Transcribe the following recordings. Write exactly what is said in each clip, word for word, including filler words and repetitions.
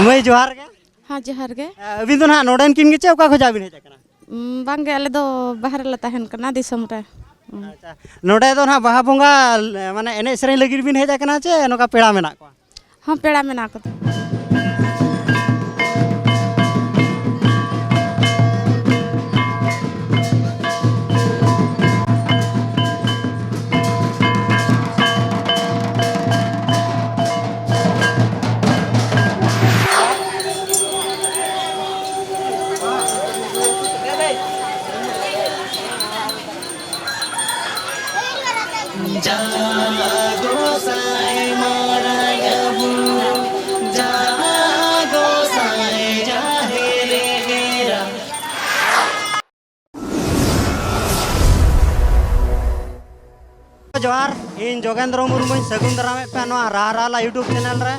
ᱢᱟᱹᱭ, ᱡᱚᱦᱟᱨ ᱜᱮ᱾ ᱦᱮᱸ, ᱡᱚᱦᱟᱨ ᱜᱮ᱾ ᱟᱹᱵᱤᱱ ᱫᱚ ᱱᱟᱦᱟᱜ ᱱᱚᱰᱮᱱ ᱠᱤᱱ ᱜᱮ ᱪᱮ ᱚᱠᱟ ᱠᱷᱚᱱᱟᱜ ᱵᱤᱱ ᱦᱮᱡ ᱟᱠᱟᱱᱟ? ᱩᱸ, ᱵᱟᱝᱜᱮ, ᱟᱞᱮ ᱫᱚ ᱵᱟᱦᱨᱮ ᱞᱮ ᱛᱟᱦᱮᱱ ᱠᱟᱱᱟ, ᱫᱤᱥᱚᱢ ᱨᱮ᱾ ᱩᱸ᱾ ᱟᱪᱪᱷᱟ, ᱱᱚᱰᱮ ᱫᱚ ᱱᱟᱦᱟᱜ ᱵᱟᱦᱟ ᱵᱚᱸᱜᱟ, ᱢᱟᱱᱮ, ᱮᱱᱮᱡ ᱥᱮᱨᱮᱧ ᱞᱟᱹᱜᱤᱫ ᱵᱤᱱ ᱦᱮᱡ ᱟᱠᱟᱱᱟ ᱪᱮ ᱱᱚᱝᱠᱟ ᱯᱮᱲᱟ ᱢᱮᱱᱟᱜ ᱠᱚᱣᱟ? ᱦᱚᱸ, ᱯᱮᱲᱟ ᱢᱮᱱᱟᱜ ᱠᱚᱫᱚ᱾ ᱡᱟᱦᱟᱸ ᱜᱚᱸᱥᱟᱭ ᱢᱟᱨᱟᱝ ᱵᱩᱨᱩ, ᱡᱟᱦᱟᱸ ᱜᱚᱸᱥᱟᱭ ᱡᱟᱦᱮᱨ ᱮᱨᱟ᱾ ᱡᱚᱦᱟᱨ, ᱤᱧ ᱡᱳᱜᱮᱱᱫᱨᱚ ᱢᱩᱨᱢᱩᱧ ᱥᱟᱹᱜᱩᱱ ᱫᱟᱨᱟᱢᱮᱫ ᱯᱮᱭᱟ ᱱᱚᱣᱟ ᱨᱟᱦᱟ ᱨᱟᱦᱞᱟ YouTube channel ᱨᱮ᱾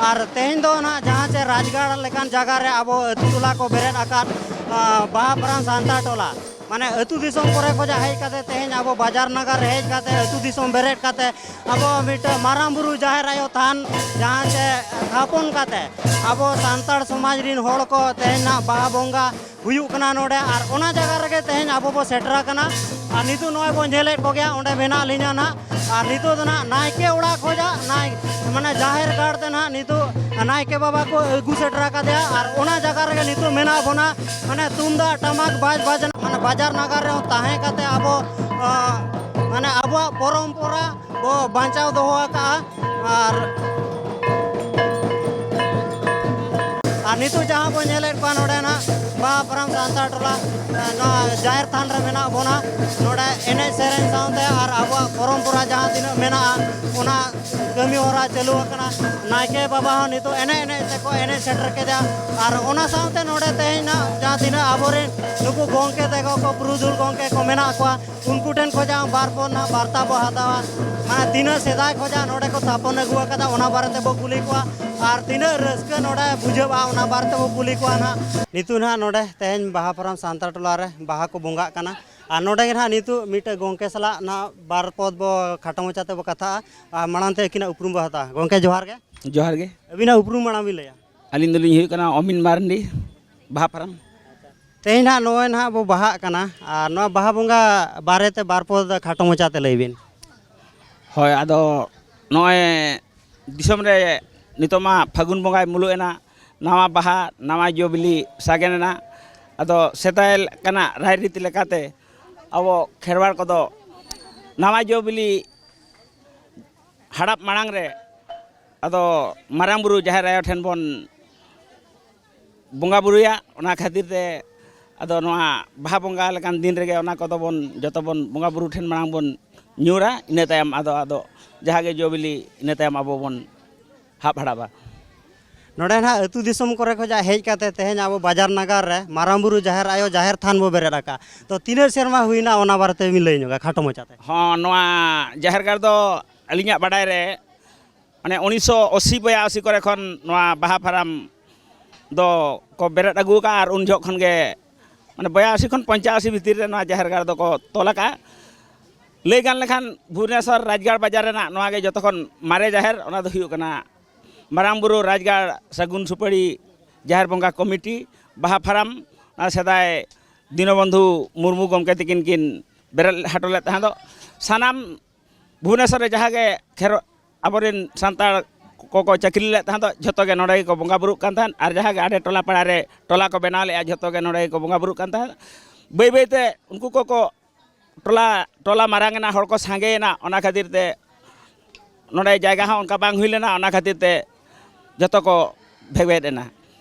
ᱟᱨ ᱛᱮᱦᱮᱧ ᱫᱚ ᱱᱟᱦᱟᱜ ᱡᱟᱦᱟᱸ ᱪᱮ ᱨᱟᱡᱽᱜᱟᱲ ᱞᱮᱠᱟᱱ ᱡᱟᱭᱜᱟ ᱨᱮ ᱟᱵᱚ ᱟᱹᱛᱩ ᱴᱚᱞᱟ ᱠᱚ ᱵᱮᱨᱮᱫ ᱟᱠᱟᱫ, ᱟ, ᱵᱟᱦᱟ ᱯᱟᱨᱟᱢ ᱥᱟᱱᱛᱟᱲ ᱴᱚᱞᱟ, ᱢᱟᱱᱮ ᱟᱹᱛᱩ ᱫᱤᱥᱚᱢ ᱠᱚᱨᱮ ᱠᱷᱚᱱᱟᱜ ᱦᱮᱡ ᱠᱟᱛᱮ ᱛᱮᱦᱮᱧ ᱟᱵᱚ ᱵᱟᱡᱟᱨ ᱱᱟᱜᱟᱨ ᱨᱮ ᱦᱮᱡ ᱠᱟᱛᱮ ᱟᱹᱛᱩ ᱫᱤᱥᱚᱢ ᱵᱮᱨᱮᱫ ᱠᱟᱛᱮ ᱟᱵᱚ ᱢᱤᱫᱴᱟᱝ ᱢᱟᱨᱟᱝ ᱵᱩᱨᱩ ᱡᱟᱦᱮᱨ ᱟᱭᱳ ᱛᱷᱟᱱ ᱡᱟᱦᱟᱸ ᱪᱮ ᱛᱷᱟᱯᱚᱱ ᱠᱟᱛᱮ ᱟᱵᱚ ᱥᱟᱱᱛᱟᱲ ᱥᱚᱢᱟᱡᱽ ᱨᱤᱱ ᱦᱚᱲ ᱠᱚ ᱛᱮᱦᱮᱧ ᱱᱟᱜ ᱵᱟᱦᱟ ᱵᱚᱸᱜᱟ ᱦᱩᱭᱩᱜ ᱠᱟᱱᱟ ᱱᱚᱰᱮ᱾ ᱟᱨ ᱚᱱᱟ ᱡᱟᱭᱜᱟ ᱨᱮᱜᱮ ᱛᱮᱦᱮᱧ ᱟᱵᱚ ᱵᱚ ᱥᱮᱴᱮᱨ ᱟᱠᱟᱱᱟ᱾ ᱟᱨ ᱱᱤᱛᱚᱜ ᱱᱚᱜᱼᱚᱭ ᱵᱚᱱ ᱧᱮᱞᱮᱫ ᱠᱚᱜᱮᱭᱟ, ᱚᱸᱰᱮ ᱢᱮᱱᱟᱜ ᱞᱤᱧᱟ ᱱᱟᱜ᱾ ᱟᱨ ᱱᱤᱛᱚᱜ ᱫᱚ ᱱᱟᱜ ᱱᱟᱭᱠᱮ ᱚᱲᱟᱜ ᱠᱷᱚᱱᱟᱜ ᱱᱟᱭ-, ᱢᱟᱱᱮ ᱡᱟᱦᱮᱨ ᱜᱟᱲ ᱛᱮ ᱱᱟᱜ ᱱᱤᱛᱚᱜ ᱱᱟᱭᱠᱮ ᱵᱟᱵᱟ ᱠᱚ ᱟᱹᱜᱩ ᱥᱮᱴᱮᱨ ᱟᱠᱟᱫᱮᱭᱟ᱾ ᱟᱨ ᱚᱱᱟ ᱡᱟᱭᱜᱟ ᱨᱮᱜᱮ ᱱᱤᱛᱚᱜ ᱢᱮᱱᱟᱜ ᱵᱚᱱᱟ, ᱢᱟᱱᱮ ᱛᱩᱢᱫᱟᱜ ᱴᱟᱢᱟᱠ ᱵᱟᱡᱽ ᱵᱟᱡᱽᱱᱟ, ᱢᱟᱱᱮ ᱵᱟᱡᱟᱨ ᱱᱟᱜᱟᱨ ᱨᱮᱦᱚᱸ ᱛᱟᱦᱮᱸ ᱠᱟᱛᱮ ᱟᱵᱚ, ᱟᱸ, ᱢᱟᱱᱮ ᱟᱵᱚᱣᱟᱜ ᱯᱚᱨᱚᱢᱯᱚᱨᱟ ᱵᱚ ᱵᱟᱧᱪᱟᱣ ᱫᱚᱦᱚ ᱟᱠᱟᱫᱼᱟ᱾ ᱟᱨ, ᱟᱨ ᱱᱤᱛᱚᱜ ᱡᱟᱦᱟᱸ ᱵᱚ ᱧᱮᱞᱮᱫ ᱠᱚᱣᱟ ᱱᱚᱰᱮᱱᱟᱜ ᱵᱟᱦᱟ ᱯᱟᱨᱟᱢ ᱥᱟᱱᱛᱟᱲ ᱴᱚᱞᱟ, ᱱᱚᱣᱟ ᱡᱟᱦᱮᱨ ᱛᱷᱟᱱ ᱨᱮ ᱢᱮᱱᱟᱜ ᱵᱚᱱᱟ᱾ ᱱᱚᱰᱮ ᱮᱱᱮᱡ ᱥᱮᱨᱮᱧ ᱥᱟᱶᱛᱮ ᱟᱨ ᱟᱵᱚᱣᱟᱜ ᱯᱚᱨᱚᱢᱯᱚᱨᱟ ᱡᱟᱦᱟᱸ ᱛᱤᱱᱟᱹᱜ ᱢᱮᱱᱟᱜᱼᱟ, ᱚᱱᱟ ᱠᱟᱹᱢᱤ ᱦᱚᱨᱟ ᱪᱟᱹᱞᱩ ᱟᱠᱟᱱᱟ᱾ ᱱᱟᱭᱠᱮ ᱵᱟᱵᱟ ᱦᱚᱸ ᱱᱤᱛᱚᱜ ᱮᱱᱮᱡ ᱮᱱᱮᱡ ᱛᱮᱠᱚ ᱮᱱᱮᱡ ᱥᱮᱴᱮᱨ ᱠᱮᱫᱟ᱾ ᱟᱨ ᱚᱱᱟ ᱥᱟᱶᱛᱮ ᱱᱚᱰᱮ ᱛᱮᱦᱮᱧ ᱱᱟᱜ ᱡᱟᱦᱟᱸ ᱛᱤᱱᱟᱹᱜ ᱟᱵᱚᱨᱮᱱ ᱱᱩᱠᱩ ᱜᱚᱢᱠᱮ ᱛᱟᱠᱚ ᱠᱚ, ᱯᱩᱨᱩᱫᱷᱩᱞ ᱜᱚᱢᱠᱮ ᱠᱚ ᱢᱮᱱᱟᱜ ᱠᱚᱣᱟ, ᱩᱱᱠᱩ ᱴᱷᱮᱱ ᱠᱷᱚᱱᱟᱜ ᱵᱟᱨ ᱯᱚᱫ ᱱᱟᱜ ᱵᱟᱨᱛᱟ ᱵᱚ ᱦᱟᱛᱟᱣᱟ᱾ ᱢᱟᱱᱮ ᱛᱤᱱᱟᱹᱜ ᱥᱮᱫᱟᱭ ᱠᱷᱚᱱᱟᱜ ᱱᱚᱰᱮ ᱠᱚ ᱛᱷᱟᱯᱚᱱ ᱟᱹᱜᱩ ᱟᱠᱟᱫᱟ, ᱚᱱᱟ ᱵᱟᱨᱮ ᱛᱮᱵᱚ ᱠᱩᱞᱤ ᱠᱚᱣᱟ᱾ ᱟᱨ ᱛᱤᱱᱟᱹᱜ ᱨᱟᱹᱥᱠᱟᱹ ᱱᱚᱰᱮ ᱵᱩᱡᱷᱟᱹᱜᱼᱟ, ᱚᱱᱟ ᱵᱟᱨᱮ ᱛᱮᱵᱚ ᱠᱩᱞᱤ ᱠᱚᱣᱟ ᱱᱟᱜ᱾ ᱱᱤᱛᱚᱜ ᱱᱟᱜ ᱱᱚᱰᱮ ᱛᱮᱦᱮᱧ ᱵᱟᱦᱟ ᱯᱟᱨᱟᱢ ᱥᱟᱱᱛᱟᱲ ᱴᱚᱞᱟ ᱨᱮ ᱵᱟᱦᱟ ᱠᱚ ᱵᱚᱸᱜᱟᱜ ᱠᱟᱱᱟ᱾ ᱟᱨ ᱱᱚᱰᱮ ᱜᱮ ᱱᱟᱜ ᱱᱤᱛᱚᱜ ᱢᱤᱫᱴᱮᱡ ᱜᱚᱢᱠᱮ ᱥᱟᱞᱟᱜ ᱱᱟᱜ ᱵᱟᱨ ᱯᱚᱫ ᱵᱚ ᱠᱷᱟᱴᱚ ᱢᱟᱪᱷᱟ ᱛᱮᱵᱚ ᱠᱟᱛᱷᱟᱜᱼᱟ᱾ ᱟᱨ ᱢᱟᱲᱟᱝ ᱛᱮ ᱟᱹᱠᱤᱱᱟᱜ ᱩᱯᱨᱩᱢ ᱵᱚ ᱦᱟᱛᱟᱣᱟ᱾ ᱜᱚᱢᱠᱮ, ᱡᱚᱦᱟᱨ ᱜᱮ᱾ ᱡᱚᱦᱟᱨ ᱜᱮ᱾ ᱟᱹᱵᱤᱱᱟᱜ ᱩᱯᱨᱩᱢ ᱢᱟᱲᱟᱝ ᱵᱤᱱ ᱞᱟᱹᱭᱟ᱾ ᱟᱹᱞᱤᱧ ᱫᱚᱞᱤᱧ ᱦᱩᱭᱩᱜ ᱠᱟᱱᱟ ᱚᱢᱤᱱ ᱢᱟᱨᱰᱤ, ᱵᱟᱦᱟ ᱯᱷᱟᱨᱟᱢ᱾ ᱛᱮᱦᱮᱧ ᱱᱟᱦᱟᱜ ᱱᱚᱜᱼᱚᱭ ᱱᱟᱦᱟᱜ ᱵᱚ ᱵᱟᱦᱟᱜ ᱠᱟᱱᱟ, ᱟᱨ ᱱᱚᱣᱟ ᱵᱟᱦᱟ ᱵᱚᱸᱜᱟ ᱵᱟᱨᱮᱛᱮ ᱵᱟᱨ ᱯᱚᱫ ᱠᱷᱟᱴᱚ ᱢᱟᱪᱷᱟᱛᱮ ᱞᱟᱹᱭ ᱵᱤᱱ᱾ ᱦᱳᱭ, ᱟᱫᱚ ᱱᱚᱜᱼᱚᱭ ᱫᱤᱥᱚᱢ ᱨᱮ ᱱᱤᱛᱚᱜ ᱢᱟ ᱯᱷᱟᱹᱜᱩᱱ ᱵᱚᱸᱜᱟᱭ ᱢᱩᱞᱩᱜ ᱮᱱᱟ, ᱱᱟᱣᱟ ᱵᱟᱦᱟ, ᱱᱟᱣᱟ ᱡᱚ ᱵᱤᱞᱤ ᱥᱟᱜᱮᱱ ᱮᱱᱟ᱾ ᱟᱫᱚ ᱥᱮᱫᱟᱭ ᱞᱮᱠᱟᱱᱟᱜ ᱨᱟᱭᱨᱤᱛ ᱞᱮᱠᱟᱛᱮ ᱟᱵᱚ ᱠᱷᱮᱨᱣᱟᱲ ᱠᱚᱫᱚ ᱱᱟᱣᱟ ᱡᱚ ᱵᱤᱞᱤ ᱦᱟᱲᱟᱯ ᱢᱟᱲᱟᱝ ᱨᱮ ᱟᱫᱚ ᱢᱟᱨᱟᱝ ᱵᱩᱨᱩ ᱡᱟᱦᱮᱨ ᱟᱭᱳ ᱴᱷᱮᱱ ᱵᱚᱱ ᱵᱚᱸᱜᱟ ᱵᱩᱨᱩᱭᱟ᱾ ᱚᱱᱟ ᱠᱷᱟᱹᱛᱤᱨ ᱛᱮ ᱟᱫᱚ ᱱᱚᱣᱟ ᱵᱟᱦᱟ ᱵᱚᱸᱜᱟ ᱞᱮᱠᱟᱱ ᱫᱤᱱ ᱨᱮᱜᱮ ᱚᱱᱟ ᱠᱚᱫᱚ ᱵᱚᱱ, ᱡᱚᱛᱚ ᱵᱚᱱ ᱵᱚᱸᱜᱟ ᱵᱩᱨᱩ ᱴᱷᱮᱱ ᱢᱟᱲᱟᱝ ᱵᱚᱱ ᱧᱩᱨᱟ, ᱤᱱᱟᱹ ᱛᱟᱭᱚᱢ ᱟᱫᱚ, ᱟᱫᱚ ᱡᱟᱦᱟᱸ ᱜᱮ ᱡᱚ ᱵᱤᱞᱤ, ᱤᱱᱟᱹ ᱛᱟᱭᱚᱢ ᱟᱵᱚ ᱵᱚᱱ ᱦᱟᱵ ᱦᱟᱲᱟᱵᱟ᱾ ᱱᱚᱰᱮ ᱱᱟᱦᱟᱜ ᱟᱹᱛᱩ ᱫᱤᱥᱚᱢ ᱠᱚᱨᱮ ᱠᱷᱚᱱᱟᱜ ᱦᱮᱡ ᱠᱟᱛᱮ ᱛᱮᱦᱮᱧ ᱟᱵᱚ ᱵᱟᱡᱟᱨ ᱱᱟᱜᱟᱨ ᱨᱮ ᱢᱟᱨᱟᱝ ᱵᱩᱨᱩ ᱡᱟᱦᱮᱨ ᱟᱭᱳ ᱡᱟᱦᱮᱨ ᱛᱷᱟᱱ ᱵᱚ ᱵᱮᱨᱮᱫ ᱟᱠᱟᱫ᱾ ᱛᱚ, ᱛᱤᱱᱟᱹᱜ ᱥᱮᱨᱢᱟ ᱦᱩᱭᱱᱟ, ᱚᱱᱟ ᱵᱟᱨᱮᱛᱮ ᱵᱤᱱ ᱞᱟᱹᱭ ᱧᱚᱜᱟ ᱠᱷᱟᱴᱚ ᱢᱟᱪᱷᱟᱛᱮ? ᱦᱚᱸ, ᱱᱚᱣᱟ ᱡᱟᱦᱮᱨ ᱜᱟᱲ ᱫᱚ ᱟᱹᱞᱤᱧᱟᱜ ᱵᱟᱰᱟᱭ ᱨᱮ ᱢᱟᱱᱮ ᱩᱱᱤᱥᱥᱚ ᱟᱥᱤ ᱵᱚᱭᱟᱥᱤ ᱠᱚᱨᱮ ᱠᱷᱚᱱ ᱱᱚᱣᱟ ᱵᱟᱦᱟ ᱯᱷᱟᱨᱟᱢ ᱫᱚ ᱠᱚ ᱵᱮᱨᱮᱫ ᱟᱹᱜᱩ ᱟᱠᱟᱫᱼᱟ, ᱟᱨ ᱩᱱ ᱡᱚᱦᱚᱜ ᱠᱷᱚᱱ ᱜᱮ ᱢᱟᱱᱮ ᱵᱚᱭᱟᱥᱤ ᱠᱷᱚᱱ ᱯᱚᱧᱪᱟᱥᱤ ᱵᱷᱤᱛᱤᱨ ᱨᱮ ᱱᱚᱣᱟ ᱡᱟᱦᱮᱨ ᱜᱟᱲ ᱫᱚᱠᱚ ᱛᱚᱞ ᱟᱠᱟᱫᱼᱟ᱾ ᱞᱟᱹᱭ ᱜᱟᱱ ᱞᱮᱠᱷᱟᱱ ᱵᱷᱩᱵᱽᱱᱮᱥᱚᱨ ᱨᱟᱡᱽᱜᱟᱲ ᱵᱟᱡᱟᱨ ᱨᱮᱱᱟᱜ ᱱᱚᱣᱟ ᱜᱮ ᱡᱚᱛᱚ ᱠᱷᱚᱱ ᱢᱟᱨᱮ ᱡᱟᱦᱮᱨ, ᱚᱱᱟ ᱫᱚ ᱦᱩᱭᱩᱜ ᱠᱟᱱᱟ ᱢᱟᱨᱟᱝ ᱵᱩᱨᱩ ᱨᱟᱡᱽᱜᱟᱲ ᱥᱟᱹᱜᱩᱱ ᱥᱩᱯᱟᱹᱲᱤ ᱡᱟᱦᱮᱨ ᱵᱚᱸᱜᱟ ᱠᱚᱢᱤᱴᱤ ᱵᱟᱦᱟ ᱯᱷᱟᱨᱟᱢ᱾ ᱚᱱᱟ ᱥᱮᱫᱟᱭ ᱫᱤᱱᱚᱵᱚᱱᱫᱷᱩ ᱢᱩᱨᱢᱩ ᱜᱚᱢᱠᱮ ᱛᱤᱠᱤᱱ ᱠᱤᱱ ᱵᱮᱨᱮᱫ ᱦᱚᱴᱚ ᱞᱮᱫ ᱛᱟᱦᱮᱸ ᱫᱚ᱾ ᱥᱟᱱᱟᱢ ᱵᱷᱩᱵᱽᱱᱮᱥᱚᱨ ᱨᱮ ᱡᱟᱦᱟᱸ ᱜᱮ ᱠᱷᱮᱨᱚ-, ᱟᱵᱚᱨᱮᱱ ᱥᱟᱱᱛᱟᱲ ᱠᱚᱠᱚ ᱪᱟᱹᱠᱨᱤ ᱞᱮᱫ ᱛᱟᱦᱮᱸ ᱫᱚ, ᱡᱷᱚᱛᱚ ᱜᱮ ᱱᱚᱰᱮ ᱜᱮᱠᱚ ᱵᱚᱸᱜᱟ ᱵᱩᱨᱩᱜ ᱠᱟᱱ ᱛᱟᱦᱮᱸᱫ᱾ ᱟᱨ ᱡᱟᱦᱟᱸ ᱜᱮ ᱟᱰᱮ ᱴᱚᱞᱟ ᱯᱟᱲᱟ ᱨᱮ ᱴᱚᱞᱟ ᱠᱚ ᱵᱮᱱᱟᱣ ᱞᱮᱫᱼᱟ, ᱡᱷᱚᱛᱚ ᱜᱮ ᱱᱚᱰᱮ ᱜᱮᱠᱚ ᱵᱚᱸᱜᱟ ᱵᱩᱨᱩᱜ ᱠᱟᱱ ᱛᱟᱦᱮᱸᱫ᱾ ᱵᱟᱹᱭ ᱵᱟᱹᱭ ᱛᱮ ᱩᱱᱠᱩ ᱠᱚᱠᱚ ᱴᱚᱞᱟ, ᱴᱚᱞᱟ ᱢᱟᱨᱟᱝ ᱮᱱᱟ, ᱦᱚᱲ ᱠᱚ ᱥᱟᱸᱜᱮᱭᱮᱱᱟ, ᱚᱱᱟ ᱠᱷᱟᱹᱛᱤᱨ ᱛᱮ ᱱᱚᱰᱮ ᱡᱟᱭᱜᱟ ᱦᱚᱸ ᱚᱱᱠᱟ ᱵᱟᱝ ᱦᱩᱭ ᱞᱮᱱᱟ, ᱚᱱᱟ ᱠᱷᱟᱹᱛᱤᱨ ᱛᱮ ᱡᱷᱚᱛᱚ ᱠᱚ ᱵᱷᱮᱜᱮᱫ ᱮᱱᱟ᱾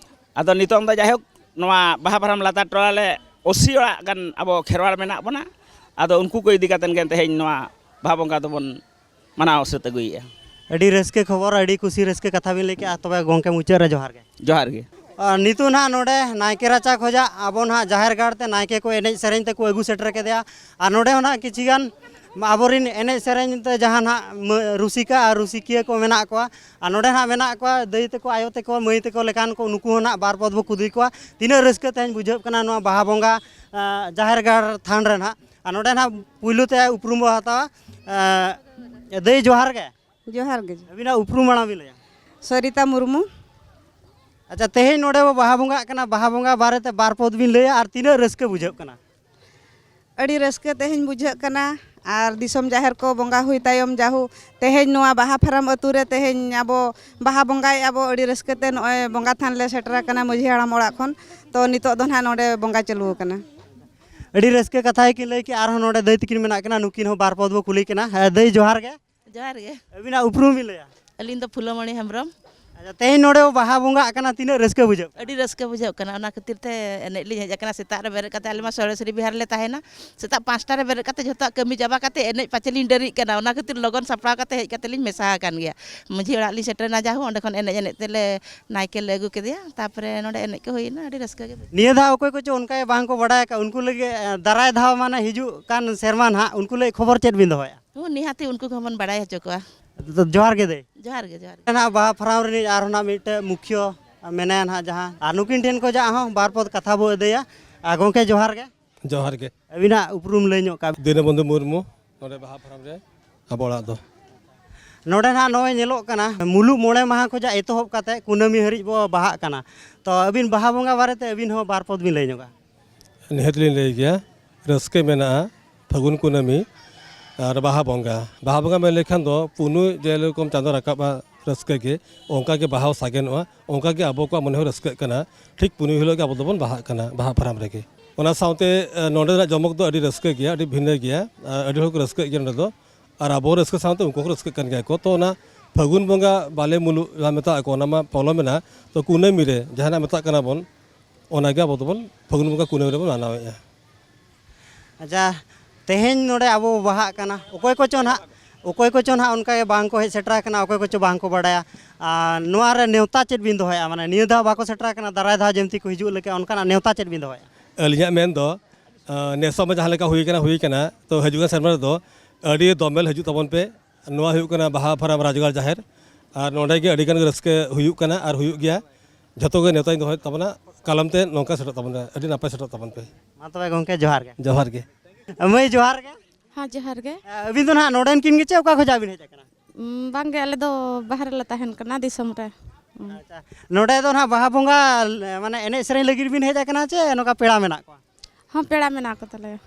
ᱟᱫᱚ ᱱᱤᱛᱚᱝ ᱫᱚ ᱡᱟᱭᱦᱳᱠ, ᱱᱚᱣᱟ ᱵᱟᱦᱟ ᱯᱷᱟᱨᱟᱢ ᱞᱟᱛᱟᱨ ᱴᱚᱞᱟ ᱞᱮ ᱟᱹᱥᱤ ᱚᱲᱟᱜ ᱜᱟᱱ ᱟᱵᱚ ᱠᱷᱮᱨᱣᱟᱲ ᱢᱮᱱᱟᱜ ᱵᱚᱱᱟ᱾ ᱟᱫᱚ ᱩᱱᱠᱩ ᱠᱚ ᱤᱫᱤ ᱠᱟᱛᱮᱫ ᱜᱮ ᱛᱮᱦᱮᱧ ᱱᱚᱣᱟ ᱵᱟᱦᱟ ᱵᱚᱸᱜᱟ ᱫᱚᱵᱚᱱ ᱢᱟᱱᱟᱣ ᱥᱟᱹᱛ ᱟᱹᱜᱩᱭᱮᱫᱼᱟ᱾ ᱟᱹᱰᱤ ᱨᱟᱹᱥᱠᱟᱹ ᱠᱷᱚᱵᱚᱨ, ᱟᱹᱰᱤ ᱠᱩᱥᱤ ᱨᱟᱹᱥᱠᱟᱹ ᱠᱟᱛᱷᱟ ᱵᱤᱱ ᱞᱟᱹᱭ ᱠᱮᱫᱼᱟ᱾ ᱛᱚᱵᱮ ᱜᱚᱢᱠᱮ, ᱢᱩᱪᱟᱹᱫ ᱨᱮ ᱡᱚᱦᱟᱨ ᱜᱮ᱾ ᱡᱚᱦᱟᱨ ᱜᱮ᱾ ᱟᱨ ᱱᱤᱛᱚᱜ ᱱᱟᱦᱟᱜ ᱱᱚᱰᱮ ᱱᱟᱭᱠᱮ ᱨᱟᱪᱟ ᱠᱷᱚᱱᱟᱜ ᱟᱵᱚ ᱱᱟᱦᱟᱜ ᱡᱟᱦᱮᱨ ᱜᱟᱲ ᱛᱮ ᱱᱟᱭᱠᱮ ᱠᱚ ᱮᱱᱮᱡ ᱥᱮᱨᱮᱧ ᱛᱮᱠᱚ ᱟᱹᱜᱩ ᱥᱮᱴᱮᱨ ᱠᱮᱫᱮᱭᱟ᱾ ᱟᱨ ᱱᱚᱰᱮ ᱦᱚᱸ ᱱᱟᱦᱟᱜ ᱠᱤᱪᱷᱤ ᱜᱟᱱ ᱟᱵᱚᱨᱮᱱ ᱮᱱᱮᱡ ᱥᱮᱨᱮᱧ ᱛᱮ ᱡᱟᱦᱟᱸ ᱱᱟᱦᱟᱜ ᱢᱟᱹ-, ᱨᱩᱥᱤᱠᱟ ᱟᱨ ᱨᱩᱥᱤᱠᱤᱭᱟᱹ ᱠᱚ ᱢᱮᱱᱟᱜ ᱠᱚᱣᱟ᱾ ᱟᱨ ᱱᱚᱰᱮ ᱱᱟᱦᱟᱜ ᱢᱮᱱᱟᱜ ᱠᱚᱣᱟ ᱫᱟᱹᱭ ᱛᱟᱠᱚ, ᱟᱭᱳ ᱛᱟᱠᱚ, ᱢᱟᱹᱭ ᱛᱟᱠᱚ ᱞᱮᱠᱟᱱ ᱠᱚ, ᱱᱩᱠᱩ ᱦᱚᱸ ᱱᱟᱦᱟᱜ ᱵᱟᱨ ᱯᱚᱫ ᱵᱚ ᱠᱩᱫᱩᱭ ᱠᱚᱣᱟ᱾ ᱛᱤᱱᱟᱹᱜ ᱨᱟᱹᱥᱠᱟᱹ ᱛᱮᱦᱮᱧ ᱵᱩᱡᱷᱟᱹᱜ ᱠᱟᱱᱟ ᱱᱚᱣᱟ ᱵᱟᱦᱟ ᱵᱚᱸᱜᱟ, ᱟᱸ, ᱡᱟᱦᱮᱨ ᱜᱟᱲ ᱛᱷᱟᱱ ᱨᱮ ᱱᱟᱦᱟᱜ᱾ ᱟᱨ ᱱᱚᱰᱮ ᱱᱟᱦᱟᱜ ᱯᱩᱭᱞᱩ ᱛᱮ ᱩᱯᱨᱩᱢ ᱵᱚ ᱦᱟᱛᱟᱣᱟ᱾ ᱟᱸ, ᱫᱟᱹᱭ, ᱡᱚᱦᱟᱨ ᱜᱮ᱾ ᱡᱚᱦᱟᱨ ᱜᱮ᱾ ᱟᱹᱵᱤᱱᱟᱜ ᱩᱯᱨᱩᱢ ᱢᱟᱲᱟᱝ ᱵᱤᱱ ᱞᱟᱹᱭᱟ᱾ ᱥᱚᱨᱤᱛᱟ ᱢᱩᱨᱢᱩ᱾ ᱟᱪᱪᱷᱟ, ᱛᱮᱦᱮᱧ ᱱᱚᱰᱮ ᱵᱚ ᱵᱟᱦᱟ ᱵᱚᱸᱜᱟᱜ ᱠᱟᱱᱟ, ᱵᱟᱦᱟ ᱵᱚᱸᱜᱟ ᱵᱟᱨᱮᱛᱮ ᱵᱟᱨ ᱯᱚᱫ ᱵᱤᱱ ᱞᱟᱹᱭᱟ ᱟᱨ ᱛᱤᱱᱟᱹᱜ ᱨᱟᱹᱥᱠᱟᱹ ᱵᱩᱡᱷᱟᱹᱜ ᱠᱟᱱᱟ? ᱟᱹᱰᱤ ᱨᱟᱹᱥᱠᱟᱹ ᱛᱮᱦᱮᱧ ᱵᱩᱡᱷᱟᱹᱜ ᱠᱟᱱᱟ᱾ ᱟᱨ ᱫᱤᱥᱚᱢ ᱡᱟᱦᱮᱨ ᱠᱚ ᱵᱚᱸᱜᱟ ᱦᱩᱭ ᱛᱟᱭᱚᱢ ᱡᱟᱦᱩ ᱛᱮᱦᱮᱧ ᱱᱚᱣᱟ ᱵᱟᱦᱟ ᱯᱷᱟᱨᱟᱢ ᱟᱹᱛᱩ ᱨᱮ ᱛᱮᱦᱮᱧ ᱟᱵᱚ ᱵᱟᱦᱟ ᱵᱚᱸᱜᱟᱭᱮᱫᱼᱟ ᱵᱚ, ᱟᱹᱰᱤ ᱨᱟᱹᱥᱠᱟᱹ ᱛᱮ ᱱᱚᱜᱼᱚᱭ ᱵᱚᱸᱜᱟ ᱛᱷᱟᱱ ᱞᱮ ᱥᱮᱴᱮᱨ ᱟᱠᱟᱱᱟ ᱢᱟᱹᱡᱷᱤ ᱦᱟᱲᱟᱢ ᱚᱲᱟᱜ ᱠᱷᱚᱱ᱾ ᱛᱚ ᱱᱤᱛᱚᱜ ᱫᱚ ᱱᱟᱦᱟᱜ ᱱᱚᱰᱮ ᱵᱚᱸᱜᱟ ᱪᱟᱹᱞᱩ ᱟᱠᱟᱱᱟ᱾ ᱟᱹᱰᱤ ᱨᱟᱹᱥᱠᱟᱹ ᱠᱟᱛᱷᱟ ᱜᱮᱠᱤᱱ ᱞᱟᱹᱭ ᱠᱮᱜᱼᱟ᱾ ᱟᱨᱦᱚᱸ ᱱᱚᱰᱮ ᱫᱟᱹᱭ ᱛᱟᱹᱠᱤᱱ ᱢᱮᱱᱟᱜ ᱠᱤᱱᱟ, ᱱᱩᱠᱤᱱ ᱦᱚᱸ ᱵᱟᱨ ᱯᱚᱫ ᱵᱚ ᱠᱩᱞᱤ ᱠᱤᱱᱟ᱾ ᱦᱮᱸ, ᱫᱟᱹᱭ ᱡᱚᱦᱟᱨ ᱜᱮ᱾ ᱡᱚᱦᱟᱨ ᱜᱮ᱾ ᱟᱹᱵᱤᱱᱟᱜ ᱩᱯᱨᱩᱢ ᱵᱤᱱ ᱞᱟᱹᱭᱟ? ᱟᱹᱞᱤᱧ ᱫᱚ ᱯᱷᱩᱞᱚᱢᱚᱬᱤ ᱦᱮᱢᱵᱨᱚᱢ᱾ ᱟᱪᱪᱷᱟ, ᱛᱮᱦᱮᱧ ᱱᱚᱰᱮ ᱵᱚ ᱵᱟᱦᱟ ᱵᱚᱸᱜᱟᱜ ᱠᱟᱱᱟ, ᱛᱤᱱᱟᱹᱜ ᱨᱟᱹᱥᱠᱟᱹ ᱵᱩᱡᱷᱟᱹᱜ ᱠᱟᱱᱟ? ᱟᱹᱰᱤ ᱨᱟᱹᱥᱠᱟᱹ ᱵᱩᱡᱷᱟᱹᱜ ᱠᱟᱱᱟ, ᱚᱱᱟ ᱠᱷᱟᱹᱛᱤᱨ ᱛᱮ ᱮᱱᱮᱡ ᱞᱤᱧ ᱦᱮᱡ ᱟᱠᱟᱱᱟ᱾ ᱥᱮᱛᱟᱜ ᱨᱮ ᱵᱮᱨᱮᱫ ᱠᱟᱛᱮ, ᱟᱞᱮ ᱢᱟ ᱥᱚᱨᱮᱥᱨᱤ ᱵᱤᱦᱟᱨ ᱨᱮᱞᱮ ᱛᱟᱦᱮᱱᱟ, ᱥᱮᱛᱟᱜ ᱯᱟᱸᱪᱴᱟ ᱨᱮ ᱵᱮᱨᱮᱫ ᱠᱟᱛᱮ ᱡᱷᱚᱛᱚᱣᱟᱜ ᱠᱟᱹᱢᱤ ᱪᱟᱵᱟ ᱠᱟᱛᱮ ᱮᱱᱮᱡ ᱯᱟᱪᱮ ᱞᱤᱧ ᱰᱮᱨᱤᱜ ᱠᱟᱱᱟ, ᱚᱱᱟ ᱠᱷᱟᱹᱛᱤᱨ ᱞᱚᱜᱚᱱ ᱥᱟᱯᱲᱟᱣ ᱠᱟᱛᱮ ᱦᱮᱡ ᱠᱟᱛᱮ ᱞᱤᱧ ᱢᱮᱥᱟ ᱟᱠᱟᱱ ᱜᱮᱭᱟ᱾ ᱢᱟᱹᱡᱷᱤ ᱚᱲᱟᱜ ᱞᱤᱧ ᱥᱮᱴᱮᱨᱮᱱᱟ, ᱡᱟᱦᱩ ᱚᱸᱰᱮ ᱠᱷᱚᱱ ᱮᱱᱮᱡ ᱮᱱᱮᱡ ᱛᱮᱞᱮ ᱱᱟᱭᱠᱮ ᱞᱮ ᱟᱹᱜᱩ ᱠᱮᱫᱮᱭᱟ, ᱛᱟᱨᱯᱚᱨᱮ ᱱᱚᱰᱮ ᱮᱱᱮᱡ ᱠᱚ ᱦᱩᱭᱮᱱᱟ, ᱟᱹᱰᱤ ᱨᱟᱹᱥᱠᱟᱹ ᱜᱮ ᱵᱩᱡᱷᱟᱹᱣ᱾ ᱱᱤᱭᱟᱹ ᱫᱷᱟᱣ ᱚᱠᱚᱭ ᱠᱚᱪᱚ ᱚᱱᱠᱟ ᱜᱮ ᱵᱟᱝ ᱠᱚ ᱵᱟᱲᱟᱭ ᱟᱠᱟᱫ, ᱩᱱᱠᱩ ᱞᱟᱹᱜᱤᱫ, ᱮ, ᱫᱟᱨᱟᱭ ᱫᱷᱟᱣ ᱢᱟᱱᱮ ᱦᱤᱡᱩᱜ ᱠᱟᱱ ᱥᱮᱨᱢᱟ ᱱᱟᱦᱟᱜ ᱩᱱᱠᱩ ᱞᱟᱹᱜᱤᱫ ᱠᱷᱚᱵᱚᱨ ᱪᱮᱫ ᱵᱤᱱ ᱫᱚᱦᱚᱭᱟ? ᱦᱚᱸ, ᱱᱤᱦᱟᱹᱛᱤ ᱩᱱᱠᱩ ᱠᱚᱦᱚᱸ ᱵᱚᱱ ᱵᱟᱲᱟᱭ ᱦᱚᱪᱚ ᱠᱚᱣᱟ᱾ ᱡᱚᱦᱟᱨ ᱜᱮ ᱫᱟᱹᱭ᱾ ᱡᱚᱦᱟᱨ ᱜᱮ, ᱡᱚᱦᱟᱨ ᱜᱮ᱾ ᱱᱟᱦᱟᱜ ᱵᱟᱦᱟ ᱯᱷᱟᱨᱟᱢ ᱨᱤᱱᱤᱡ ᱟᱨᱦᱚᱸ ᱱᱟᱜ ᱢᱤᱫᱴᱮᱡ ᱢᱩᱠᱷᱭᱟᱹ ᱢᱮᱱᱟᱭᱟ ᱱᱟᱦᱟᱜ ᱡᱟᱦᱟᱸ, ᱟᱨ ᱱᱩᱠᱤᱱ ᱴᱷᱮᱱ ᱠᱷᱚᱱᱟᱜ ᱦᱚᱸ ᱵᱟᱨ ᱯᱚᱫ ᱠᱟᱛᱷᱟ ᱵᱚ ᱟᱹᱫᱟᱹᱭᱟ᱾ ᱟᱨ ᱜᱚᱢᱠᱮ ᱡᱚᱦᱟᱨ ᱜᱮ᱾ ᱡᱚᱦᱟᱨ ᱜᱮ᱾ ᱟᱹᱵᱤᱱᱟᱜ ᱩᱯᱨᱩᱢ ᱞᱟᱹᱭ ᱧᱚᱜ ᱠᱟᱜ ᱵᱤᱱ᱾ ᱫᱤᱱᱚᱵᱚᱱᱫᱷᱩ ᱢᱩᱨᱢᱩ, ᱱᱚᱰᱮ ᱵᱟᱦᱟ ᱯᱷᱟᱨᱟᱢ ᱨᱮ ᱟᱵᱚ ᱚᱲᱟᱜ ᱫᱚ᱾ ᱱᱚᱰᱮ ᱱᱟᱦᱟᱜ ᱱᱚᱜᱼᱚᱭ ᱧᱮᱞᱚᱜ ᱠᱟᱱᱟ, ᱢᱩᱞᱩᱜ ᱢᱚᱬᱮ ᱢᱟᱦᱟ ᱠᱷᱚᱱᱟᱜ ᱮᱛᱚᱦᱚᱵ ᱠᱟᱛᱮ ᱠᱩᱱᱟᱹᱢᱤ ᱦᱟᱹᱨᱤᱡ ᱵᱚ ᱵᱟᱦᱟᱜ ᱠᱟᱱᱟ᱾ ᱛᱚ ᱟᱹᱵᱤᱱ ᱵᱟᱦᱟ ᱵᱚᱸᱜᱟ ᱵᱟᱨᱮᱛᱮ ᱟᱹᱵᱤᱱ ᱦᱚᱸ ᱵᱟᱨ ᱯᱚᱫ ᱵᱤᱱ ᱞᱟᱹᱭ ᱧᱚᱜᱟ᱾ ᱱᱤᱦᱟᱹᱛ ᱞᱤᱧ ᱞᱟᱹᱭ ᱜᱮᱭᱟ, ᱨᱟᱹᱥᱠᱟᱹ ᱢᱮᱱᱟᱜᱼᱟ ᱯᱷᱟᱹᱜᱩᱱ ᱠᱩᱱᱟᱹᱢᱤ ᱟᱨ ᱵᱟᱦᱟ ᱵᱚᱸᱜᱟ᱾ ᱵᱟᱦᱟ ᱵᱚᱸᱜᱟ ᱢᱮᱱ ᱞᱮᱠᱷᱟᱱ ᱫᱚ ᱯᱩᱱᱩᱭ ᱡᱮᱨᱚᱠᱚᱢ ᱪᱟᱸᱫᱚ ᱨᱟᱠᱟᱵᱼᱟ ᱨᱟᱹᱥᱠᱟᱹ ᱜᱮ, ᱚᱱᱠᱟ ᱜᱮ ᱵᱟᱦᱟ ᱦᱚᱸ ᱥᱟᱜᱮᱱᱚᱜᱼᱟ, ᱚᱱᱠᱟ ᱜᱮ ᱟᱵᱚ ᱠᱚᱣᱟᱜ ᱢᱚᱱᱮ ᱦᱚᱸ ᱨᱟᱹᱥᱠᱟᱹᱜ ᱠᱟᱱᱟ᱾ ᱴᱷᱤᱠ ᱯᱩᱱᱩᱭ ᱦᱤᱞᱳᱜ ᱜᱮ ᱟᱵᱚ ᱫᱚᱵᱚᱱ ᱵᱟᱦᱟᱜ ᱠᱟᱱᱟ ᱵᱟᱦᱟ ᱯᱷᱟᱨᱟᱢ ᱨᱮᱜᱮ᱾ ᱚᱱᱟ ᱥᱟᱶᱛᱮ, ᱮ, ᱱᱚᱸᱰᱮᱱᱟᱜ ᱡᱚᱢᱚᱠ ᱫᱚ ᱟᱹᱰᱤ ᱨᱟᱹᱥᱠᱟᱹ ᱜᱮᱭᱟ, ᱟᱹᱰᱤ ᱵᱷᱤᱱᱟᱹ ᱜᱮᱭᱟ᱾ ᱟᱨ ᱟᱹᱰᱤ ᱦᱚᱲ ᱠᱚ ᱨᱟᱹᱥᱠᱟᱹᱜ ᱜᱮᱭᱟ ᱱᱚᱸᱰᱮ ᱫᱚ, ᱟᱨ ᱟᱵᱚ ᱨᱟᱹᱥᱠᱟᱹ ᱥᱟᱶᱛᱮ ᱩᱱᱠᱩ ᱦᱚᱸᱠᱚ ᱨᱟᱹᱥᱠᱟᱹᱜ ᱠᱟᱱ ᱜᱮᱭᱟ ᱠᱚ᱾ ᱛᱚ ᱚᱱᱟ ᱯᱷᱟᱹᱜᱩᱱ ᱵᱚᱸᱜᱟ ᱵᱟᱞᱮ ᱢᱩᱞᱩᱜ ᱡᱟᱦᱟᱸ ᱢᱮᱛᱟᱜ ᱟᱠᱚ, ᱚᱱᱟ ᱢᱟ ᱯᱚᱞᱚᱢᱮᱱᱟ᱾ ᱛᱚ ᱠᱩᱱᱟᱹᱢᱤ ᱨᱮ ᱡᱟᱦᱟᱱᱟᱜ ᱢᱮᱛᱟᱜ ᱠᱟᱱᱟ ᱵᱚᱱ, ᱚᱱᱟᱜᱮ ᱟᱵᱚ ᱫᱚᱵᱚᱱ ᱯᱷᱟᱹᱜᱩᱱ ᱵᱚᱸᱜᱟ ᱠᱩᱱᱟᱹᱢᱤ ᱨᱮᱵᱚᱱ ᱢᱟᱱᱟᱣᱮᱫᱼᱟ᱾ ᱟᱪᱪᱷᱟ, ᱛᱮᱦᱮᱧ ᱱᱚᱰᱮ ᱟᱵᱚ ᱵᱚ ᱵᱟᱦᱟᱜ ᱠᱟᱱᱟ, ᱚᱠᱚᱭ ᱠᱚᱪᱚ ᱱᱟᱦᱟᱜ, ᱚᱠᱚᱭ ᱠᱚᱪᱚ ᱱᱟᱦᱟᱜ ᱚᱱᱠᱟ ᱜᱮ ᱵᱟᱝ ᱠᱚ ᱦᱮᱡ ᱥᱮᱴᱮᱨ ᱟᱠᱟᱱᱟ, ᱚᱠᱚᱭ ᱠᱚᱪᱚ ᱵᱟᱝ ᱠᱚ ᱵᱟᱰᱟᱭᱟ᱾ ᱟᱨ ᱱᱚᱣᱟ ᱨᱮ ᱱᱮᱣᱛᱟ ᱪᱮᱫ ᱵᱤᱱ ᱫᱚᱦᱚᱭᱟ? ᱢᱟᱱᱮ ᱱᱤᱭᱟᱹ ᱫᱷᱟᱣ ᱵᱟᱠᱚ ᱥᱮᱴᱮᱨ ᱟᱠᱟᱱᱟ, ᱫᱟᱨᱟᱭ ᱫᱷᱟᱣ ᱡᱮᱢᱛᱤ ᱠᱚ ᱦᱤᱡᱩᱜ ᱞᱮᱠᱟ, ᱚᱱᱠᱟᱱᱟᱜ ᱱᱮᱣᱛᱟ ᱪᱮᱫ ᱵᱤᱱ ᱫᱚᱦᱚᱭᱟ? ᱟᱹᱞᱤᱧᱟᱜ ᱢᱮᱱ ᱫᱚ, ᱟᱸ, ᱱᱮᱥᱚᱜ ᱢᱟ ᱡᱟᱦᱟᱸ ᱞᱮᱠᱟ ᱦᱩᱭ ᱠᱟᱱᱟ, ᱦᱩᱭ ᱠᱟᱱᱟ, ᱛᱚ ᱦᱤᱡᱩᱜ ᱠᱟᱱ ᱥᱮᱨᱢᱟ ᱨᱮᱫᱚ ᱟᱹᱰᱤ ᱫᱚᱢᱮᱞ ᱦᱤᱡᱩᱜ ᱛᱟᱵᱚᱱ ᱯᱮ᱾ ᱱᱚᱣᱟ ᱦᱩᱭᱩᱜ ᱠᱟᱱᱟ ᱵᱟᱦᱟ ᱯᱷᱟᱨᱟᱢ ᱨᱟᱡᱽᱜᱟᱲ ᱡᱟᱦᱮᱨ, ᱟᱨ ᱱᱚᱸᱰᱮ ᱜᱮ ᱟᱹᱰᱤ ᱜᱟᱱ ᱨᱟᱹᱥᱠᱟᱹ ᱦᱩᱭᱩᱜ ᱠᱟᱱᱟ ᱟᱨ ᱦᱩᱭᱩᱜ ᱜᱮᱭᱟ᱾ ᱡᱷᱚᱛᱚ ᱜᱮ ᱱᱮᱣᱛᱟᱧ ᱫᱚᱦᱚᱭᱮᱫ ᱛᱟᱵᱚᱱᱟ, ᱠᱟᱞᱚᱢ ᱛᱮ ᱱᱚᱝᱠᱟ ᱥᱮᱴᱮᱨᱚᱜ ᱛᱟᱵᱚᱱᱟ, ᱟᱹᱰᱤ ᱱᱟᱯᱟᱭ ᱥᱮᱴᱮᱨᱚᱜ ᱛᱟᱵᱚᱱ ᱯᱮ᱾ ᱢᱟ ᱛᱚᱵᱮ ᱜᱚᱢᱠᱮ, ᱡᱚᱦᱟᱨ ᱜᱮ᱾ ᱡᱚᱦᱟᱨ ᱜᱮ᱾ ᱢᱟᱹᱭ, ᱡᱚᱦᱟᱨ ᱜᱮ᱾ ᱦᱮᱸ, ᱡᱚᱦᱟᱨ ᱜᱮ᱾ ᱟᱹᱵᱤᱱ ᱫᱚ ᱱᱟᱦᱟᱜ ᱱᱚᱰᱮᱱ ᱠᱤᱱ ᱜᱮᱪᱮ ᱚᱠᱟ ᱠᱷᱚᱱᱟᱜ ᱵᱤᱱ ᱦᱮᱡ ᱟᱠᱟᱱᱟ? ᱩᱢ, ᱵᱟᱝᱜᱮ, ᱟᱞᱮ ᱫᱚ ᱵᱟᱦᱨᱮ ᱞᱮ ᱛᱟᱦᱮᱱ ᱠᱟᱱᱟ, ᱫᱤᱥᱚᱢ ᱨᱮ᱾ ᱟᱪᱪᱷᱟ, ᱱᱚᱰᱮ ᱫᱚ ᱱᱟᱦᱟᱜ ᱵᱟᱦᱟ ᱵᱚᱸᱜᱟ, ᱢᱟᱱᱮ, ᱮᱱᱮᱡ ᱥᱮᱨᱮᱧ ᱞᱟᱹᱜᱤᱫ ᱵᱤᱱ ᱦᱮᱡ ᱟᱠᱟᱱᱟ ᱪᱮ ᱱᱚᱝᱠᱟ ᱯᱮᱲᱟ ᱢᱮᱱᱟᱜ ᱠᱚᱣᱟ? ᱦᱚᱸ, ᱯᱮᱲᱟ ᱢᱮᱱᱟᱜ ᱠᱚ ᱛᱟᱞᱮᱭᱟ᱾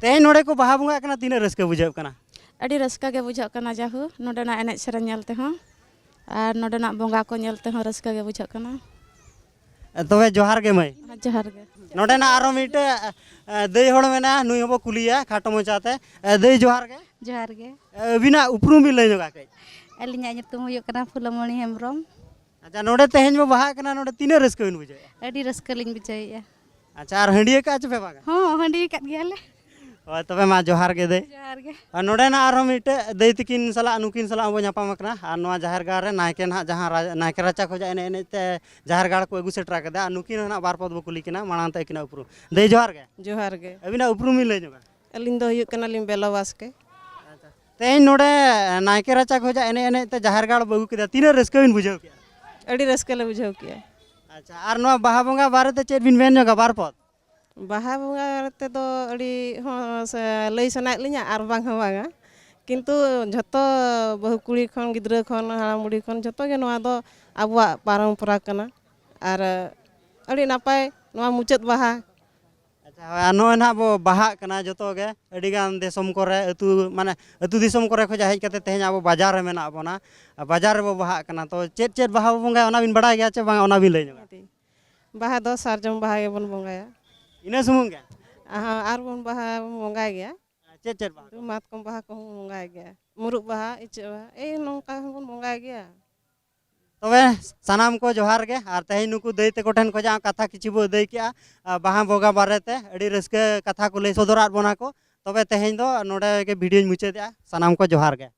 ᱛᱮᱦᱮᱧ ᱱᱚᱰᱮ ᱠᱚ ᱵᱟᱦᱟ ᱵᱚᱸᱜᱟᱜ ᱠᱟᱱᱟ, ᱛᱤᱱᱟᱹᱜ ᱨᱟᱹᱥᱠᱟᱹ ᱵᱩᱡᱷᱟᱹᱜ ᱠᱟᱱᱟ? ᱟᱹᱰᱤ ᱨᱟᱹᱥᱠᱟᱹ ᱜᱮ ᱵᱩᱡᱷᱟᱹᱜ ᱠᱟᱱᱟ, ᱡᱟᱦᱳ ᱱᱚᱰᱮᱱᱟᱜ ᱮᱱᱮᱡ ᱥᱮᱨᱮᱧ ᱧᱮᱞ ᱛᱮᱦᱚᱸ ᱟᱨ ᱱᱚᱰᱮᱱᱟᱜ ᱵᱚᱸᱜᱟ ᱠᱚ ᱧᱮᱞ ᱛᱮᱦᱚᱸ ᱨᱟᱹᱥᱠᱟᱹ ᱜᱮ ᱵᱩᱡᱷᱟᱹᱜ ᱠᱟᱱᱟ᱾ ᱛᱚᱵᱮ ᱡᱚᱦᱟᱨ ᱜᱮ ᱢᱟᱹᱭ᱾ ᱡᱚᱦᱟᱨ ᱜᱮ᱾ ᱱᱚᱰᱮᱱᱟᱜ ᱟᱨᱚ ᱢᱤᱫᱴᱮᱡ, ᱮ, ᱫᱟᱹᱭ ᱦᱚᱲ ᱢᱮᱱᱟᱭᱟ, ᱱᱩᱭ ᱦᱚᱸᱵᱚ ᱠᱩᱞᱤᱭᱟ ᱠᱷᱟᱴᱚ ᱢᱚᱪᱟᱛᱮ᱾ ᱮ, ᱫᱟᱹᱭ, ᱡᱚᱦᱟᱨ ᱜᱮ᱾ ᱡᱚᱦᱟᱨ ᱜᱮ᱾ ᱮ, ᱟᱹᱵᱤᱱᱟᱜ ᱩᱯᱨᱩᱢ ᱵᱤᱱ ᱞᱟᱹᱭ ᱧᱚᱜᱟ ᱠᱟᱹᱡ? ᱟᱹᱞᱤᱧᱟᱜ ᱧᱩᱛᱩᱢ ᱦᱩᱭᱩᱜ ᱠᱟᱱᱟ ᱯᱷᱩᱞᱚᱢᱚᱬᱤ ᱦᱮᱢᱵᱨᱚᱢ᱾ ᱟᱪᱪᱷᱟ, ᱱᱚᱰᱮ ᱛᱮᱦᱮᱧ ᱵᱚ ᱵᱟᱦᱟᱜ ᱠᱟᱱᱟ, ᱱᱚᱰᱮ ᱛᱤᱱᱟᱹᱜ ᱨᱟᱹᱥᱠᱟᱹ ᱵᱤᱱ ᱵᱩᱡᱷᱟᱹᱣᱮᱫᱼᱟ? ᱟᱹᱰᱤ ᱨᱟᱹᱥᱠᱟᱹ ᱞᱤᱧ ᱵᱩᱡᱷᱟᱹᱣᱮᱫᱼᱟ᱾ ᱟᱪᱪᱷᱟ, ᱟᱨ ᱦᱟᱺᱰᱤᱭᱟᱹ ᱠᱟᱜᱼᱟ ᱪᱮ ᱯᱮ ᱵᱟᱝᱟ? ᱦᱚᱸ, ᱦᱟᱺᱰᱤ ᱟᱠᱟᱫ ᱜᱮᱭᱟᱞᱮ᱾ ᱦᱳᱭ, ᱛᱚᱵᱮ ᱢᱟ ᱡᱚᱦᱟᱨ ᱜᱮ ᱫᱟᱹᱭ᱾ ᱡᱚᱦᱟᱨ ᱜᱮ᱾ ᱟᱨ ᱱᱚᱰᱮᱱᱟᱜ ᱟᱨᱦᱚᱸ ᱢᱤᱫᱴᱮᱡ ᱫᱟᱹᱭ ᱛᱟᱹᱠᱤᱱ ᱥᱟᱞᱟᱜ, ᱱᱩᱠᱤᱱ ᱥᱟᱞᱟᱜ ᱦᱚᱸᱵᱚ ᱧᱟᱯᱟᱢ ᱟᱠᱟᱱᱟ᱾ ᱟᱨ ᱱᱚᱣᱟ ᱡᱟᱦᱮᱨ ᱜᱟᱲ ᱨᱮ ᱱᱟᱭᱠᱮ ᱱᱟᱦᱟᱜ ᱡᱟᱦᱟᱸ ᱨᱟ-, ᱱᱟᱭᱠᱮ ᱨᱟᱪᱟ ᱠᱷᱚᱱᱟᱜ ᱮᱱᱮᱡ ᱮᱱᱮᱡ ᱛᱮ ᱡᱟᱦᱮᱨ ᱜᱟᱲ ᱠᱚ ᱟᱹᱜᱩ ᱥᱮᱴᱮᱨ ᱟᱠᱟᱫᱟ᱾ ᱟᱨ ᱱᱩᱠᱤᱱ ᱦᱚᱸ ᱱᱟᱦᱟᱜ ᱵᱟᱨ ᱯᱚᱫ ᱵᱚ ᱠᱩᱞᱤ ᱠᱤᱱᱟ, ᱢᱟᱲᱟᱝ ᱛᱮ ᱟᱹᱠᱤᱱᱟᱜ ᱩᱯᱨᱩᱢ᱾ ᱫᱟᱹᱭ, ᱡᱚᱦᱟᱨ ᱜᱮ᱾ ᱡᱚᱦᱟᱨ ᱜᱮ᱾ ᱟᱹᱵᱤᱱᱟᱜ ᱩᱯᱨᱩᱢ ᱵᱤᱱ ᱞᱟᱹᱭ ᱧᱚᱜᱟ? ᱟᱹᱞᱤᱧ ᱫᱚ ᱦᱩᱭᱩᱜ ᱠᱟᱱᱟᱞᱤᱧ ᱵᱮᱞᱚ ᱵᱟᱥᱠᱮ᱾ ᱟᱪᱪᱷᱟ᱾ ᱛᱮᱦᱮᱧ ᱱᱚᱰᱮ ᱱᱟᱭᱠᱮ ᱨᱟᱪᱟ ᱠᱷᱚᱱᱟᱜ ᱮᱱᱮᱡ ᱮᱱᱮᱡ ᱛᱮ ᱡᱟᱦᱮᱨ ᱜᱟᱲ ᱵᱚ ᱟᱹᱜᱩ ᱠᱮᱫᱟ, ᱛᱤᱱᱟᱹᱜ ᱨᱟᱹᱥᱠᱟᱹ ᱵᱤᱱ ᱵᱩᱡᱷᱟᱹᱣ ᱠᱮᱫᱟ? ᱟᱹᱰᱤ ᱨᱟᱹᱥᱠᱟᱹ ᱞᱮ ᱵᱩᱡᱷᱟᱹᱣ ᱠᱮᱜᱼᱟ᱾ ᱟᱪᱪᱷᱟ, ᱟᱨ ᱱᱚᱣᱟ ᱵᱟᱦᱟ ᱵᱚᱸᱜᱟ ᱵᱟᱨᱮᱛᱮ ᱪᱮᱫ ᱵᱤᱱ ᱢᱮᱱ ᱧᱚᱜᱟ ᱵᱟᱨ ᱯᱚᱫ? ᱵᱟᱦᱟ ᱵᱚᱸᱜᱟ ᱵᱟᱨᱮ ᱛᱮᱫᱚ ᱟᱹᱰᱤ ᱦᱚᱸ ᱥᱮ ᱞᱟᱹᱭ ᱥᱟᱱᱟᱭᱮᱫ ᱞᱤᱧᱟ ᱟᱨ ᱵᱟᱝ ᱦᱚᱸ ᱵᱟᱝᱟ, ᱠᱤᱱᱛᱩ ᱡᱷᱚᱛᱚ ᱵᱟᱹᱦᱩ ᱠᱩᱲᱤ ᱠᱷᱚᱱ, ᱜᱤᱫᱽᱨᱟᱹ ᱠᱷᱚᱱ, ᱦᱟᱲᱟᱢ ᱵᱩᱲᱦᱤ ᱠᱷᱚᱱ, ᱡᱷᱚᱛᱚ ᱜᱮ ᱱᱚᱣᱟ ᱫᱚ ᱟᱵᱚᱣᱟᱜ ᱯᱚᱨᱚᱢᱯᱚᱨᱟ ᱠᱟᱱᱟ᱾ ᱟᱨ ᱟᱹᱰᱤ ᱱᱟᱯᱟᱭ ᱱᱚᱣᱟ ᱢᱩᱪᱟᱹᱫ ᱵᱟᱦᱟ᱾ ᱟᱪᱪᱷᱟ, ᱦᱳᱭ, ᱟᱨ ᱱᱚᱜᱼᱚᱭ ᱱᱟᱦᱟᱜ ᱵᱚ ᱵᱟᱦᱟᱜ ᱠᱟᱱᱟ ᱡᱚᱛᱚ ᱜᱮ, ᱟᱹᱰᱤᱜᱟᱱ ᱫᱤᱥᱚᱢ ᱠᱚᱨᱮ, ᱟᱹᱛᱩ, ᱢᱟᱱᱮ, ᱟᱹᱛᱩ ᱫᱤᱥᱚᱢ ᱠᱚᱨᱮ ᱠᱷᱚᱱᱟᱜ ᱦᱮᱡ ᱠᱟᱛᱮ ᱛᱮᱦᱮᱧ ᱟᱵᱚ ᱵᱟᱡᱟᱨ ᱨᱮ ᱢᱮᱱᱟᱜ ᱵᱚᱱᱟ, ᱵᱟᱡᱟᱨ ᱨᱮᱵᱚ ᱵᱟᱦᱟᱜ ᱠᱟᱱᱟ᱾ ᱛᱚ ᱪᱮᱫ ᱪᱮᱫ ᱵᱟᱦᱟ ᱵᱚ ᱵᱚᱸᱜᱟᱭᱟ, ᱚᱱᱟ ᱵᱤᱱ ᱵᱟᱲᱟᱭ ᱜᱮᱭᱟ ᱪᱮ ᱵᱟᱝ, ᱚᱱᱟ ᱵᱤᱱ ᱞᱟᱹᱭ ᱧᱚᱜᱟ? ᱵᱟᱦᱟ ᱫᱚ ᱥᱟᱨᱡᱚᱢ ᱵᱟᱦᱟ ᱜᱮᱵᱚᱱ ᱵᱚᱸᱜᱟᱭᱟ᱾ ᱤᱱᱟᱹ ᱥᱩᱢᱩᱝ ᱜᱮ? ᱟᱨ ᱵᱚᱱ ᱵᱟᱦᱟ ᱵᱚᱱ ᱵᱚᱸᱜᱟᱭ ᱜᱮᱭᱟ᱾ ᱪᱮᱫ ᱪᱮᱫ ᱵᱟᱦᱟ ᱠᱚ? ᱢᱟᱛᱠᱚᱢ ᱵᱟᱦᱟ ᱠᱚᱦᱚᱸ ᱵᱚᱱ ᱵᱚᱸᱜᱟᱭ ᱜᱮᱭᱟ, ᱢᱩᱨᱩᱫ ᱵᱟᱦᱟ, ᱤᱪᱟᱹᱜ ᱵᱟᱦᱟ, ᱮᱭ ᱱᱚᱝᱠᱟ ᱦᱚᱸᱵᱚᱱ ᱵᱚᱸᱜᱟᱭ ᱜᱮᱭᱟ᱾ ᱛᱚᱵᱮ ᱥᱟᱱᱟᱢ ᱠᱚ ᱡᱚᱦᱟᱨ ᱜᱮ᱾ ᱟᱨ ᱛᱮᱦᱮᱧ ᱱᱩᱠᱩ ᱫᱟᱹᱭ ᱛᱟᱠᱚ ᱴᱷᱮᱱ ᱠᱷᱚᱱᱟᱜ ᱠᱟᱛᱷᱟ ᱠᱤᱪᱷᱩ ᱵᱚ ᱟᱹᱫᱟᱹᱭ ᱠᱮᱜᱼᱟ, ᱟᱨ ᱵᱟᱦᱟ ᱵᱚᱸᱜᱟ ᱵᱟᱨᱮᱛᱮ ᱟᱹᱰᱤ ᱨᱟᱹᱥᱠᱟᱹ ᱠᱟᱛᱷᱟ ᱠᱚ ᱞᱟᱹᱭ ᱥᱚᱫᱚᱨᱟᱫ ᱵᱚᱱᱟ ᱠᱚ᱾ ᱛᱚᱵᱮ ᱛᱮᱦᱮᱧ ᱫᱚ ᱱᱚᱰᱮ ᱜᱮ ᱵᱷᱤᱰᱤᱭᱳᱧ ᱢᱩᱪᱟᱹᱫᱮᱜᱼᱟ᱾ ᱥᱟᱱᱟᱢ ᱠᱚ ᱡᱚᱦᱟᱨ ᱜᱮ᱾